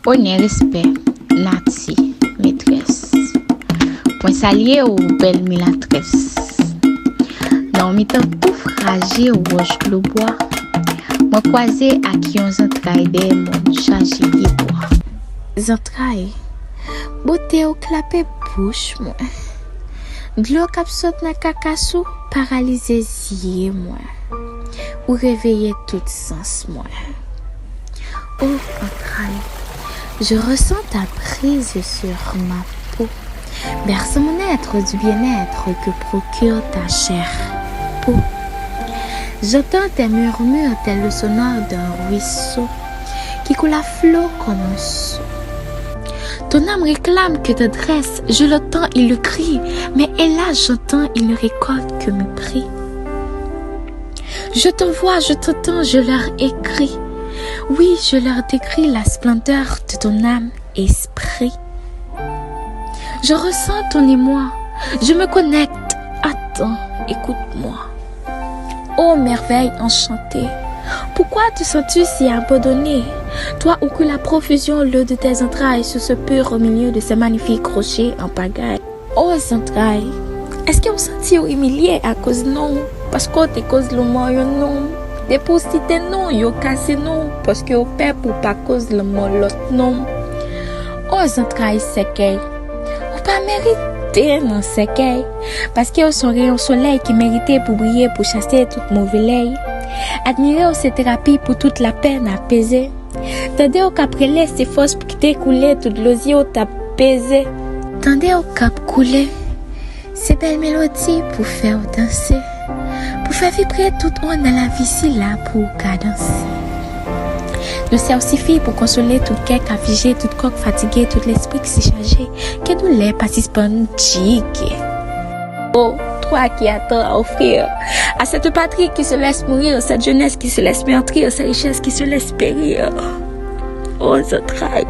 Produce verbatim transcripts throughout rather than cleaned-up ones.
Onè, respè, Nati, metrès. Mwen salye w, bèl milatrès. Nan mitan touf raje wòch dlo bwa, mwen kwaze ak yon zantray dèyè mòn chaje pyebwa. Zantray, bote w klape bouch mwen. Dlo k ap sot nan kakas ou paralize zye mwen. Ou reveye tout sans mwen. O zantray, je ressens ta prise sur ma peau. Berce mon être du bien-être que procure ta chère peau. J'entends tes murmures tels le sonore d'un ruisseau qui coule à flot comme un seau. Ton âme réclame que tendresse, je l'entends et le cri, mais hélas, j'entends et ne récolte que mépris. Je t'envoie, je t'entends, je leur écris. Oui, je leur décris la splendeur de ton âme, esprit. Je ressens ton émoi, je me connecte. Attends, écoute-moi. Ô merveille enchantée, pourquoi te sens-tu si abandonnée, toi où coule à profusion l'eau de tes entrailles sous ce pur au milieu de ces magnifiques rochers en pagaille? O zantray, èske w santi w imilye akoz non w? Paske w te koz lanmò yon nonm. Depi w site non, yo kase non w, paske yo pè pou w pa koz lanmò lòt nonm. O zantray sèkèy, ou pa merite nan sèkèy, paske w se yon reyon solèy ki merite pou briye, pou chase tout move lèy. Admire w se terapi pou tout lapèn apeze. Tande w k ap rele, se fòs pou kite koule tout dlo zye w t ap peze. Tande w k ap koule, se bèl melodi pou fè w danse, pou fè vibre tout on nan lavi sila pou w kadanse. Dousè w sifi pou konsole tout kè k aflije, tout kò k fatige, tout lespri k sichaje. Ke doulè pa sispann jige. Oh, toi qui as tant à offrir à cette patrie qui se laisse mourir, cette jeunesse qui se laisse meurtrir, ces richesses qui se laissent périr. Oh, zantray.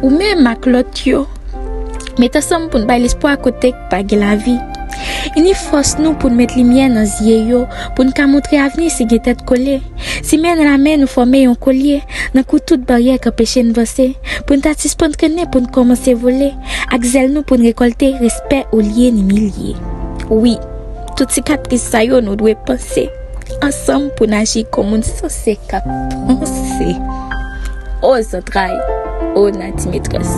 Ou menm ak lòt yo, met ansanm pou n bay lespwa kote k pa gen lavi. Ini fòs nou pou n met limyè nan zye yo, pou n ka montre avni si gen tèt kole. Si men nan lamen nou fòme yon kolye, nan kou tout baryè k anpeche n vanse, pou n ta sispann trennen pou n kòmanse vole, ak zèl nou pou n rekòlte respè olye n imilye. Wi, tout sikatris sa yo nou dwe panse, ansanm pou n aji kòm moun sanse k ap panse. O zantray, o Nati metrès,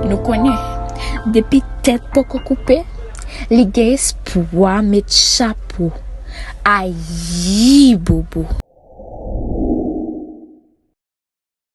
nou konnen, depi tèt poko koupe, li gen espwa met chapo. Ayibobo.